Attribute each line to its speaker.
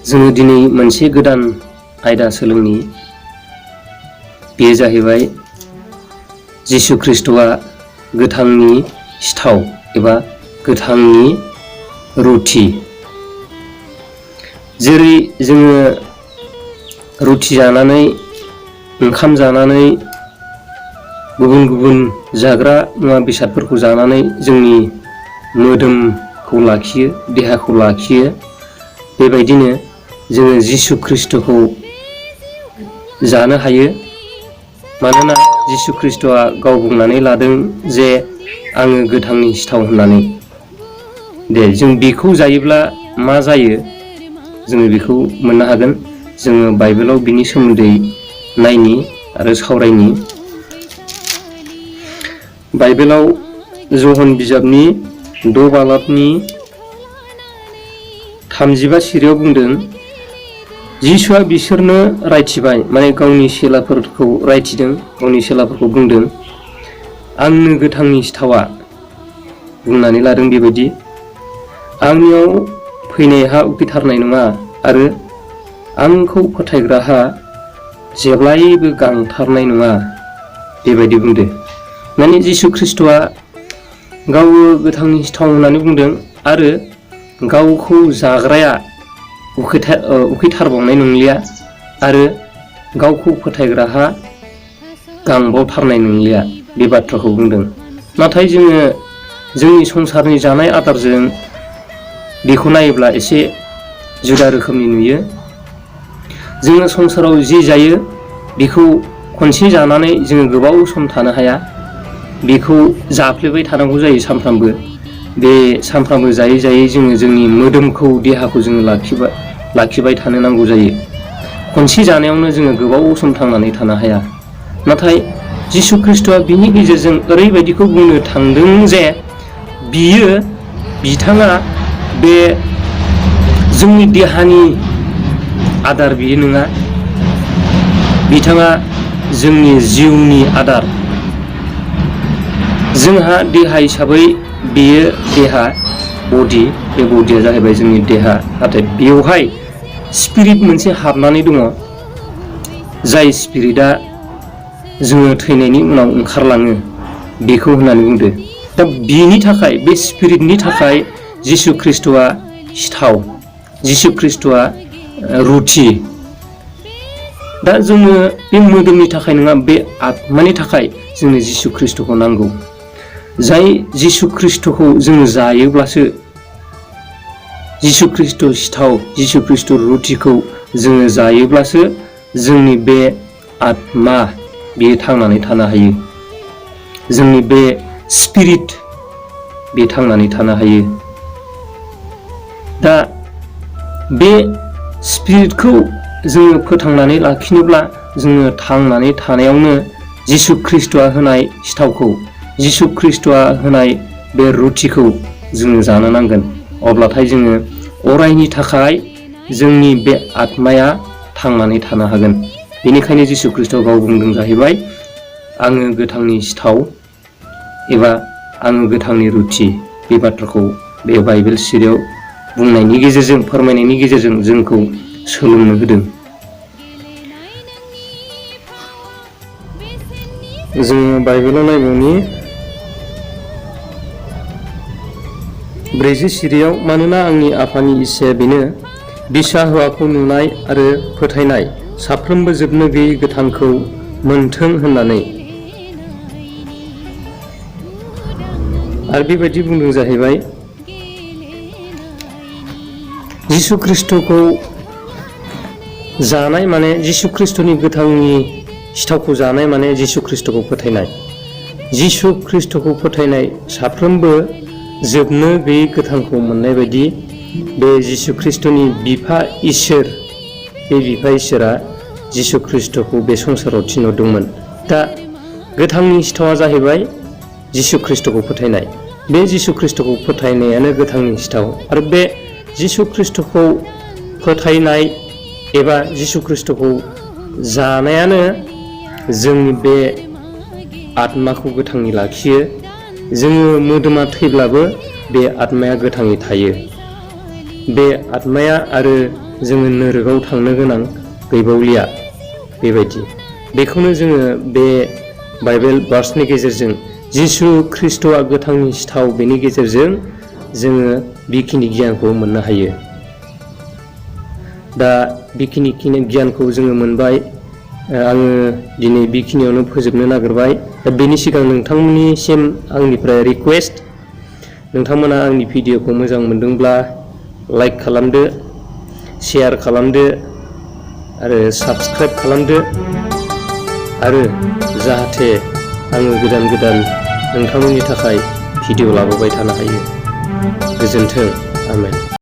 Speaker 1: जोङो दिनै मोनसे गोदान आयदा सोलोंनि। बेयो जाहैबाय जिसु ख्रीष्टआ गोथांनि सिथाव एबा गोथांनि रुथि। जेरै जोङो रुथि जानानै ओंखाम जानानै गुबुन गुबुन जाग्रा मुवा बेसादफोरखौ जानानै जोंनि मोदोमखौ लाखियो, देहाखौ लाखियो, बेबायदिनो जोङो जिसु ख्रीष्टखौ जानो हायो। मानोना जिसु ख्रीष्टआ गाव बुंनानै लादों जे आङो गोथांनि सिथाव होननानै। जों बेखौ जायोब्ला मा जायो जोङो बेखौ मोननो हागोन। जोङो बाइबेलाव बिनि सोमोन्दै नायनि आरो सावरायनि। बाइबेलाव जहन बिजाबनि 6 बालाबनि 35 सिरियाव बुंदों, जिसुआ बिसोरनो रायथिबाय, माने गावनि चेलाफोरखौ रायथिदों, गावनि चेलाफोरखौ बुंदों, आंनो गोथांनि सिथावा बुंनानै लादों बेबायदि, आंनियाव फैनायहा उखैथारनाय नङा आरो आंखौ फोथायग्राहा जेब्लायबो गांथारनाय नङा, बेबायदि बुंदो। माने जिसु ख्रीष्टआ गाव गोथांनि सिथाव होननानै बुंदों आरो गावखौ जाग्राया उखैथारबावनाय नंलिया आरो गावखौ फोथायग्राहा गांबावथारनाय नंलिया, बे बाथ्राखौ बुंदों। नाथाय जोङो जोंनि संसारनि जानाय आदारजों बेखौ नायोब्ला एसे जुदा रोखोमनि नुयो। जोङो संसाराव जि जायो बेखौ खनसे जानानै जोङो गोबाव सम थानो हाया, बेखौ जाफ्लेबाय थानांगौ जायो सानफ्रामबो। बे सानफ्रामबो जायै जायै जोङो जोंनि मोदोमखौ, देहाखौ जोङो लाखिबाय थानो नांगौ जायो। खनसे जानायावनो जोङो गोबाव सम थांनानै थानो हाया। नाथाय जिसु ख्रीष्टआ बिनि गेजेरजों ओरैबायदिखौ बुंनो थांदों जे बिथाङा बे जोंनि देहानि आदार बियो नङा, बिथाङा जोंनि जिउनि आदार। जोंहा देहा हिसाबै बेयो देहा, बडि, बे बडिया जाहैबाय जोंनि देहा। नाथाय बेवहाय स्पिरिट मोनसे हाबनानै दङ, जाय स्पिरिटआ जोङो थैनायनि उनाव ओंखारलाङो, बेखौ होननानै बुंदो। दा बेनि थाखाय, बे स्पिरिटनि थाखाय जिसु ख्रीष्टआ सिथाव, जिसु ख्रीष्टआ रुथि। दा जोङो बे मोदोमनि थाखाय नङा, बे आत्मानि थाखाय जोंनो जिसु ख्रीष्टखौ नांगौ। जाय जिसु ख्रीष्टखौ जोङो जायोब्लासो, जिसु ख्रीष्ट सिथाव, जिसु ख्रीष्ट रुथिखौ जोङो जायोब्लासो जोंनि बे आत्मा बेयो थांनानै थानो हायो। जोंनि बे स्पिरिट बे थांनानै थानो हायो। दा बे स्पिरिटखौ जोङो फोथांनानै लाखिनोब्ला जोङो थांनानै थानायावनो जिसु ख्रीष्टआ होनाय सिथावखौ, जिसु ख्रीष्टआ होनाय बे रुथिखौ जोङो जानो नांगोन। अब्लाथाय जोङो अरायनि थाखाय जोंनि बे आत्माया थांनानै थानो हागोन। बेनिखायनो जिसु ख्रीष्टआ गाव बुंदों जाहैबाय, आङो गोथांनि सिथाव एबा आङो गोथांनि रुथि। बे बाथ्राखौ बे बाइबेल सिरियाव बुंनायनि गेजेरजों, फोरमायनायनि गेजेरजों जोंखौ सोलोंनो होदों। जोङो बाइबेलाव नायबावनि 40 सिरियाव, मानोना आंनि आफानि इस्साया बेनो, बिसा हौवाखौ नुनाय आरो फोथायनाय साफ्रोमबो जोबनो गैयै गोथांखौ मोनथों होननानै। आरो बेबायदि बुंदों जाहैबाय, जिसु ख्रीष्टखौ जानाय माने, जिसु ख्रीष्टनि गोथांनि सिथावखौ जानाय माने जिसु ख्रीष्टखौ फोथायनाय। जिसु ख्रीष्टखौ फोथायनाय साफ्रोमबो जोबनो गैयै गोथांखौ मोननाय बायदि, बे जिसु ख्रीष्टनि बिफा इसोर, बे बिफा इसोरा जिसु ख्रीष्टखौ बे संसाराव थिनहरदोंमोन। दा गोथांनि सिथावा जाहैबाय जिसु ख्रीष्टखौ फोथायनाय। बे जिसु ख्रीष्टखौ फोथायनायानो गोथांनि सिथाव। आरो बे जिसु ख्रीष्टखौ फोथायनाय एबा जिसु ख्रीष्टखौ जानायानो जोंनि बे आत्माखौ गोथाङै लाखियो। जोङो मोदोमा थैब्लाबो बे आत्माया गोथाङै थायो। बे आत्माया आरो जोङो नोरोगाव थांनो गोनां गैबावलिया बेबायदि। बेखौनो जोङो बे बाइबेल भार्सनि गेजेरजों जिसु ख्रिस्ट'आ गोथांनि सिथाव बेनि गेजेरजों जोङो बेखिनि गियानखौ मोननो हायो। दा बेखिनि गियानखौ जोङो मोनबाय। आङो दिनै बेखिनियावनो फोजोबनो नागिरबाय। दा बेनि सिगां नोंथांमोननिसिम आंनिफ्राय रिकुवेस्ट, नोंथांमोना आंनि भिडिअखौ मोजां मोनदोंब्ला लाइक खालामदो, शेयार खालामदो आरो साबस्क्राइब खालामदो, आरो जाहाथे आङो गोदान गोदान नोंथांमोननि थाखाय भिडिअ लाबोबाय थानो हायो। गोजोन्थों। आमेन।